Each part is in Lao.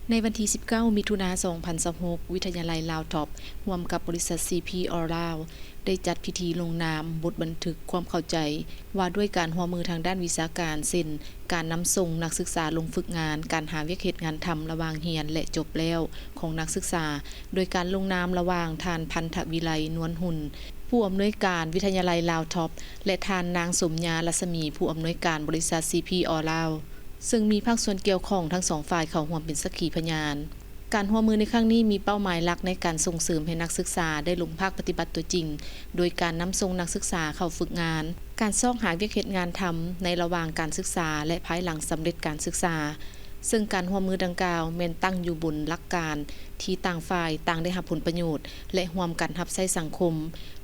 ໃນວັນທີສິບເກົ້າ ມິຖຸນາ ສອງພັນຊາວຫົກ ວິທະຍາໄລລາວທັອບ ຮ່ວມກັບບໍລິສັດ ຊີພີ ອໍລາວ ໄດ້ຈັດພິທີລົງນາມບົດບັນທຶກຄວາມເຂົ້າໃຈ ວ່າດ້ວຍການຮ່ວມມືທາງດ້ານວິຊາການ ເຊັ່ນ ການນຳສົ່ງນັກສຶກສາລົງຝຶກງານ, ການຫາວຽກເຮັດງານທຳລະຫວ່າງຮຽນ ແລະ ຈົບແລ້ວຂອງນັກສຶກສາ, ໂດຍການລົງນາມລະຫວ່າງທ່ານ ພັນທະວິໄລ ນວນຫຸ່ນ ຜູ້ອຳນວຍການວິທະຍາໄລລາວທັອບ ແລະ ທ່ານ ນາງ ສົມຍາ ລັດສະໝີ ຜູ້ອຳນວຍການບໍລິສັດ ຊີພີ ອໍລາວ ເຊິ່ງມີພາກສ່ວນກ່ຽວຂ້ອງທັງສອງຝ່າຍເຂົ້າຮ່ວມເປັນສັກຂີພະຍານ. ການຮ່ວມມືໃນຄັ້ງນີ້ມີເປົ້າໝາຍຫຼັກໃນການສົ່ງເສີມໃຫ້ນັກສຶກສາໄດ້ລົງພາກປະຕິບັດຕົວຈິງ ໂດຍການນຳສົ່ງນັກສຶກສາເຂົ້າຝຶກງານ, ການຊອກຫາວຽກເຮັດງານທຳໃນລະຫວ່າງການສຶກສາ ແລະ ພາຍຫຼັງສຳເລັດການສຶກສາ, ເຊິ່ງການຮ່ວມມືດັ່ງກ່າວແມ່ນຕັ້ງຢູ່ບົນຫຼັກການທີ່ຕ່າງຝ່າຍຕ່າງໄດ້ຮັບຜົນປະໂຫຍດ ແລະ ຮ່ວມກັນຮັບໃຊ້ສັງຄົມ,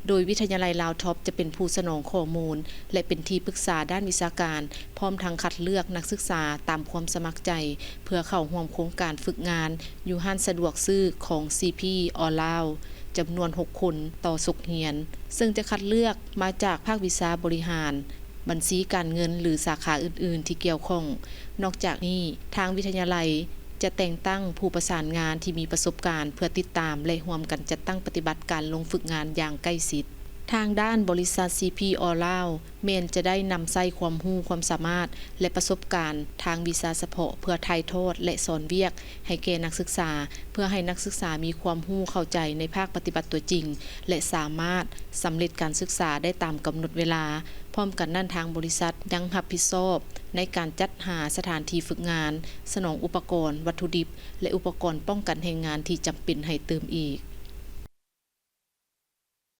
ໂດຍວິທະຍາໄລລາວທັອບຈະເປັນຜູ້ສະໜອງຂໍ້ມູນ ແລະ ເປັນທີ່ປຶກສາດ້ານວິຊາການ ພ້ອມທັງຄັດເລືອກນັກສຶກສາຕາມຄວາມສະໝັກໃຈ ເພື່ອເຂົ້າຮ່ວມໂຄງການຝຶກງານຢູ່ຮ້ານສະດວກຊື້ຂອງ ຊີພີ ອໍລາວ ຈຳນວນຫົກຄົນຕໍ່ສົກຮຽນ, ເຊິ່ງຈະຄັດເລືອກມາຈາກພາກວິຊາບໍລິຫານ, ບັນຊີການເງິນ ຫຼື ສາຂາອື່ນໆທີ່ກ່ຽວຂ້ອງ. ນອກຈາກນີ້, ທາງວິທະຍາໄລຈະແຕ່ງຕັ້ງຜູ້ປະສານງານທີ່ມີປະສົບການ ເພື່ອຕິດຕາມ ແລະ ຮ່ວມກັນຈັດຕັ້ງປະຕິບັດການລົງຝຶກງານຢ່າງໃກ້ຊິດ. ທາງດ້ານບໍລິສັດ ຊີພີ ອໍລາວ ແມ່ນຈະໄດ້ນຳໃຊ້ຄວາມຮູ້ຄວາມສາມາດ ແລະ ປະສົບການທາງວິຊາສະເພາະ ເພື່ອຖ່າຍທອດ ແລະ ສອນວຽກໃຫ້ແກ່ນັກສຶກສາ ເພື່ອໃຫ້ນັກສຶກສາມີຄວາມຮູ້ເຂົ້າໃຈໃນພາກປະຕິບັດຕົວຈິງ ແລະ ສາມາດສຳເລັດການສຶກສາໄດ້ຕາມກຳນົດເວລາ. ພ້ອມກັນນັ້ນ, ທາງບໍລິສັດຍັງຮັບຜິດຊອບໃນການຈັດຫາສະຖານທີ່ຝຶກງານ, ສະໜອງອຸປະກອນ, ວັດຖຸດິບ ແລະ ອຸປະກອນປ້ອງກັນແຮງງານທີ່ຈຳເປັນໃຫ້ເຕີມອີກ.